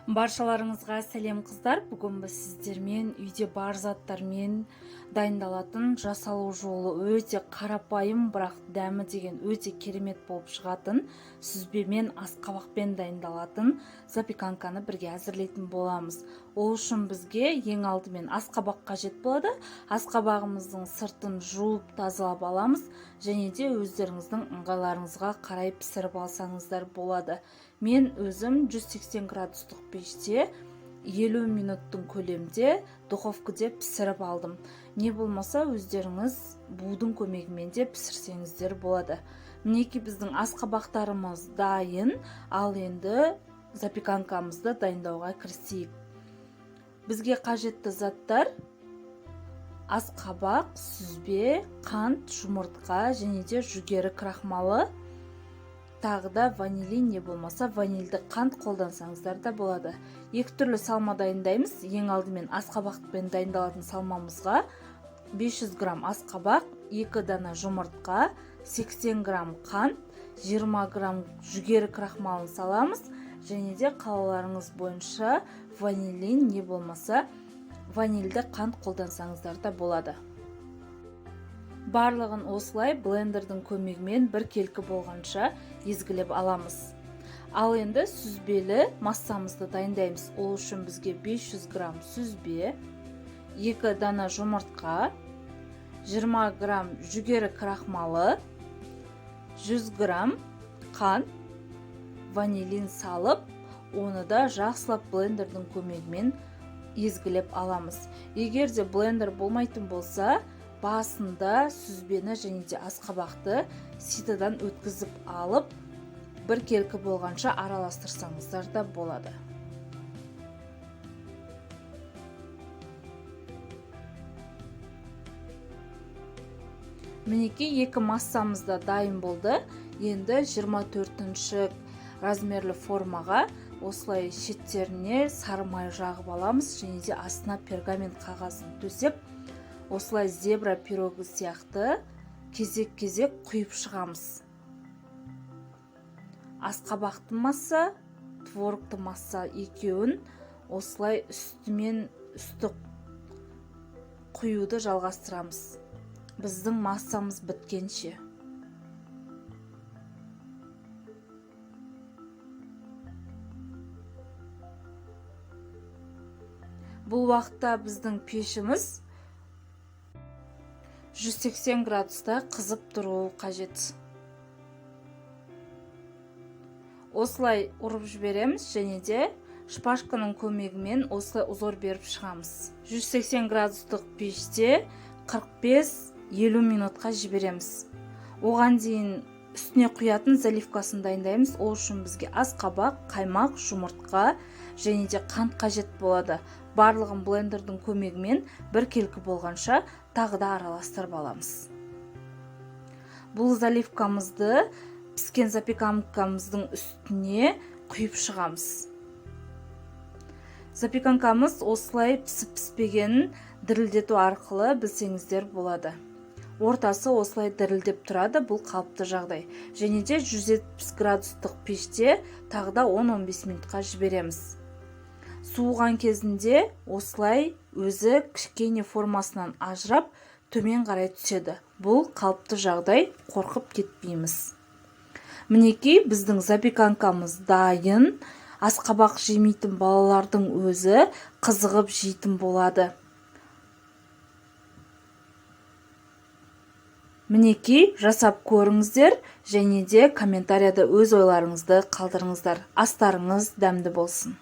Баршаларыңызға сәлем, қыздар! Бүгін біз сіздермен үйде бар заттармен дайындалатын, жасалу жолы өте қарапайым, бірақ дәмі деген өте керемет болып шығатын, сүзбемен, асқабақпен дайындалатын запеканканы бірге әзірлейтін боламыз. Ол үшін бізге ең алдымен асқабақ қажет болады. Асқабағымыздың сыртын жуып, тазалап аламыз және де өздеріңіздің ыңғайларыңызға қарай пісіріп алсаңыздар болады. Мен өзім 180 градустық пеште 50 минуттың көлемде духовкада пісіріп алдым. Не болмаса өздеріңіз будың көмегімен де пісірсеңіздер болады. Мінекей, біздің асқабақтарымыз дайын. Ал енді запеканкамызды дайындауға кірісейік. Бізге қажетті заттар: асқабақ, сүзбе, қант, жұмыртқа және де жүгері крахмалы, тағы да ванилин, не болмаса ванильді қант қолдансаңыздар да болады. Екі түрлі салма дайындаймыз. Ең алдымен асқабақпен дайындалатын салмамызға 500 грамм асқабақ, 2 дана жұмыртқа, 80 грамм қант, 20 грамм жүгері крахмалын саламыз және де қалауларыңыз бойынша ванилин, не болмаса ванильді қант қолдансаңыздар да болады. Барлығын осылай блендердің көмегімен біркелкі болғанша езгілеп аламыз. Ал енді сүзбелі массамызды дайындаймыз. Ол үшін бізге 500 грамм сүзбе, 2 дана жұмыртқа, 20 грамм жүгері крахмалы, 100 грамм қант, ванилин салып, оны да жақсылап блендердің көмегімен езгілеп аламыз. Егер де блендер болмайтын болса, басында сүзбені және де асқабақты ситодан өткізіп алып, біркелкі болғанша араластырсаңыздар да болады. Мінекей, екі массамыз да дайын болды. Енді 24 размерлі формаға осылай шеттеріне сары май жағып аламыз және де астына пергамент қағазын төсеп, осылай зебра пирогы сияқты кезек-кезек құйып шығамыз. Асқабақты масса, творогты масса екеуін осылай үстімен үсті құюды жалғастырамыз, біздің массамыз біткенше. Бұл уақытта біздің пешіміз 180 градуста қызып тұруы қажет. Осылай ұрып жібереміз және де шпажканың көмегімен осылай узор беріп шығамыз. 180 градустық пеште 45-50 минутқа жібереміз. Оған дейін үстіне құятын заливкасын дайындаймыз. Ол үшін бізге асқабақ, қаймақ, жұмыртқа және де қант қажет болады. Барлығын блендердің көмегімен біркелкі болғанша тағы да араластырып аламыз. Бұл заливкамызды піскен запеканкамыздың үстіне құйып шығамыз. Запеканкамыз осылай пісіп піспегенін дірілдету арқылы білсеңіздер болады. Ортасы осылай дірілдеп тұрады, бұл қалыпты жағдай. Және де 170 градустық пеште тағы да 10-15 минутқа жібереміз. Суыған кезінде осылай өзі кішкене формасынан ажырап, төмен қарай түседі. Бұл қалыпты жағдай, қорқып кетпейміз. Мінекей, біздің запеканкамыз дайын. Асқабақ жемейтін балалардың өзі қызығып жейтін болады. Мінекей, жасап көріңіздер және де комментарияда өз ойларыңызды қалдырыңыздар. Астарыңыз дәмді болсын!